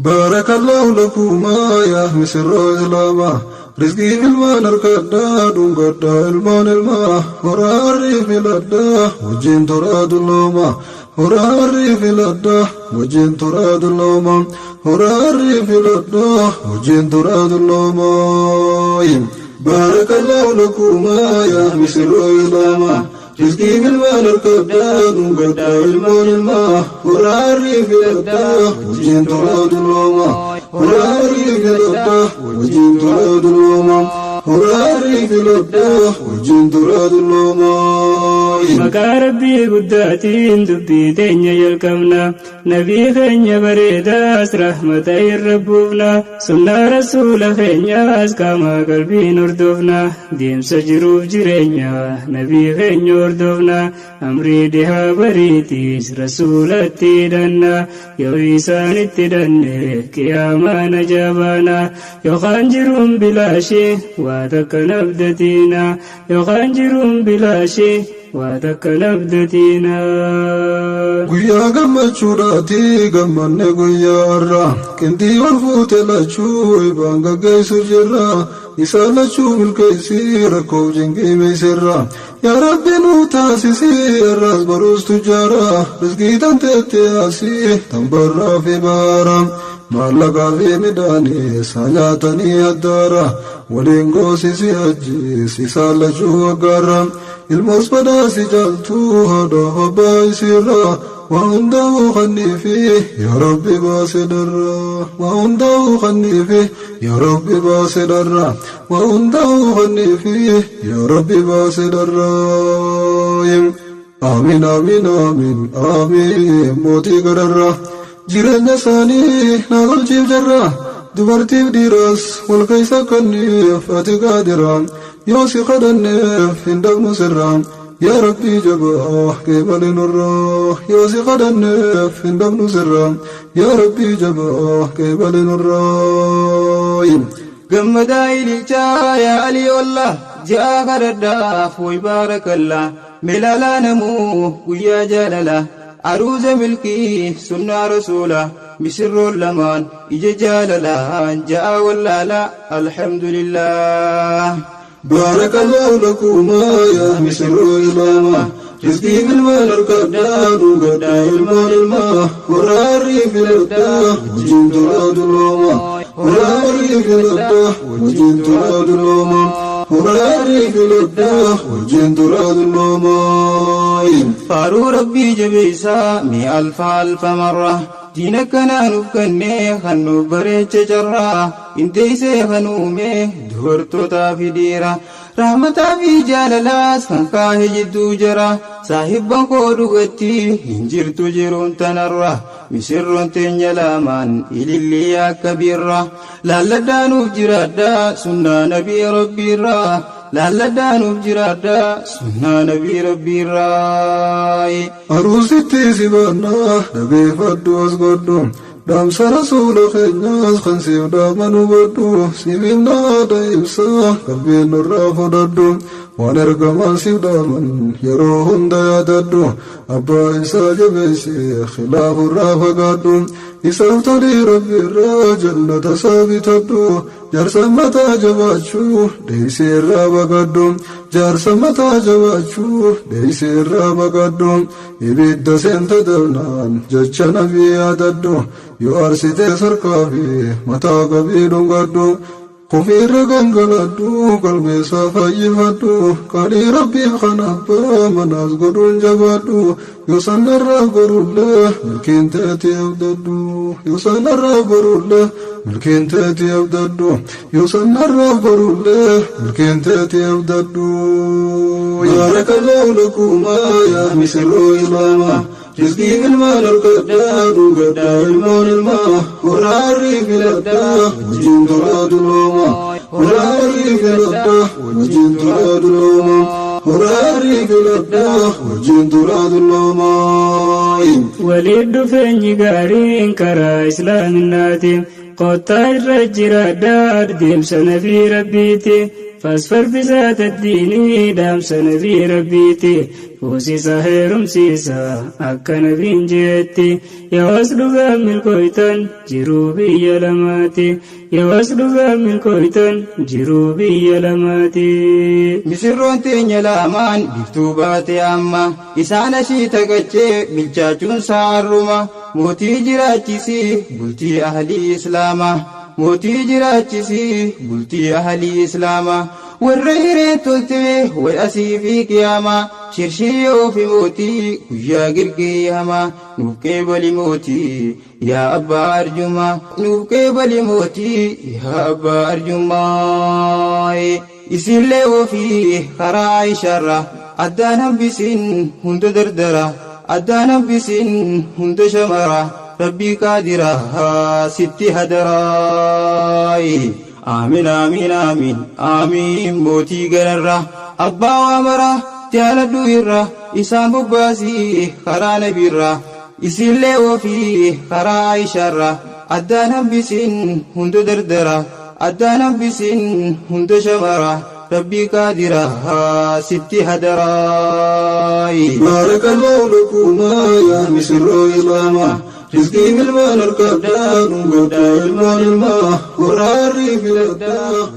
Baarakallahu lakumaa yaa misirroo islaamaa. Rizqii ilmaan harkadhaa dhungadhaa ilmaan ilmaa horaarrii filadhaa wajjin toraa dullooma. Horaarrii filadhaa wajjin toraa dullooma. Horaarrii filadhaa wajjin toraa dullooma. Baarakallahu lakumaa yaa misirroo islaamaa. Rizqii ilmaan harkadhaa dhungadhaa ilmaan ilmaa horaarrii filadhaa wajjin toraa dullooma. Horaarrii filadhaa wajjin toraa dullooma. Horaarrii filadhaa wajjin toraa dullooma. Maqaa Rabbii guddaatiin dubbii teenya jalqabna. Nabii keenya bareedaas rahmata irra buufna. Sunnaa rasuula keenyaas qaama qalbiin hordofna. Deemsa jiruuf jireenya nabii keenya hordofna. Amrii dhihaa bariitiis rasuulatti hidhanna. Yoo isaanitti hidhanne qiyaamaa najaa baana. Yookaan jiruun bilaashii waa takka nabdatiina. Yookaan jiruun bilaashii waa takka nabdatiina. Guyyaa gammachuudhaati gammanne guyyaa har'a qindii wal fuute lachuu ibaan gaggeessu jirra isaan lachuu milkeessi rakkoof jinqiimeessirra yaa Rabbi nu taasisi har'as baruus tujjaara rizqii tanteetti yaasi tan barraa fi baara maallaqaa fi midhaanis haa nyaatanii addaara waliin goosisi hajjiis isaan lachuu waggaarra ilmoos badhaasi caaltuu haadha abbaa isiirra waa hundaa'uu kanniifi yaa Rabbi baase dharra waa hundaa'uu kanniifi yaa Rabbi baase dharra waa hundaa'uu kanniifi yaa Rabbi baase dharra. Amiin amiin amiin amiin mootii gararra jireenya isaanii naa tolchiif jarra dubartiif dhiiras wal keessa kanniif ati qaadira yoo si kadhanneef hin dhabnu sirra. Yaa Rabbii jabaa qeebale nurraa yoo si kadhanneef hin dhabnu sirra yaa Rabbii jabaa qeebale nurraa. Gammadaa ililchaa yaa alii wallah ja'a kadhadhaaf way baarakallaa meelaalaa namuu guyyaa jaalala aruuza milkii sunnaa rasuula misirroon lamaan ija jaalalaan ja'a wallaala alhamdulillah. Baarakallahu lakumaa yaa misirroo islaamaa. Rizqii ilmaan harkadhaa dhungadhaa ilmaan ilmaa horaarrii filadhaa wajjin toraa dullooma. Horaarrii filadhaa wajjin toraa dullooma. Horaarrii filadhaa wajjin toraa dullooma. Faaruu Rabbii jabeessaa mi alfa alfa marra diina kanaa nuuf kennee kan nuuf bareeche carraa inteessee kan uume dubartootaa fi dhiira rahmataa fi jaalalaas kan kaahe jidduu jira saahibban koo dhugatti hin jirtu jiruun tanarra misirroon teenya lamaan ilillii akka birra laalladhaa nuuf jiraadhaa sunnaa nabii rabbiirraa laalladhaa nuuf jiraadhaa sunnaa nabii rabbiirraa. Aruusitti si baannaa dhageeffadhu as godhu dhaamsa rasuula keenyaas kan siif dhaaman hubadhu siif himna haadha ibsaa qalbiin nurraa fudhadhu waan ergamaan siif dhaaman yeroo hunda yaadadhu abbaa isaa jabeessi khilaafurraa fagaadhu isaaf tolii rabbiirraa jannata isaa bitadhu jaarsa mataa jabaachuu deeysee irraa baqadhu jaarsa mataa jabaachuu deeysee irraa baqadhu ibidda seenta dabnaan jecha nabii yaadadhu yoo arsitee sarkaa fi mataa qabii dhungadhu Ofiirra gangaladhu qalbeessaa fayyifadhu qalii rabbiif kan abbaa manaas godhuun jabaadhu yoo sanarraa gorullee milkiin teetii abdadhu yoo sanarraa gorullee milkiin teetii abdadhu yoo sanarraa gorullee milkiin teetii abdadhu. Baarakallahu lakumaa yaa misirroo islaamaa. Rizqii ilmaan harkadhaa dhungadhaa ilmaan ilmaa horaarrii filadhaa wajjin toraa dullooma. Horaarrii filadhaa wajjin toraa dullooma. Horaarrii filadhaa wajjin toraa dullooma. Waliin dhufeenyi gaariin karaa islaaminaati. Kottaa irra jiraadhaa deemsa nabii rabbiiti. Fasfar bizaata diinii dhaamsa nabii rabbiiti. Fuusisa heerumsiisa akka nabiin jeetti. Yoos dhugaa milkooytan jiruu biyya lamaati. Yoos dhugaa milkooytan jiruu biyya lamaati. Misirroon teenya lamaan biftuu baate amma isaan ashii tagachee bilchaachuun saarruma. Mootii jiraachisii bultii ahlii islaamaa. Mootii jiraachisii bultii ahlii islaamaa. Warra hiree toltee way asii fi qiyaamaa. Shirshii oofi mootii guyyaa girgiyyamaa. Nuuf qeebali mootii yaa abbaa arjummaa. Nuuf qeebali mootii yaa abbaa arjummaa. Isillee ofii karaa ishaarra addaan hambisiin hunda dardara. Addaan hambisiin hunda shamara. Rabbii qaadira sitti hadaraayi. Aamin aamin aamin aamin mootii gararra abbaa waa mara jaaladhu irra isaan bobbaasii karaa nabiirra. Isillee ofii karaa ishaarra addaan hambisiin hunda dardara. Addaan hambisiin hunda shamara. Rabbii qaadira sitti hadaraayi. بارك الله لكما يا مسر إماما رزقي بالمان الكبدان قد المال الماء وراري في الأداء.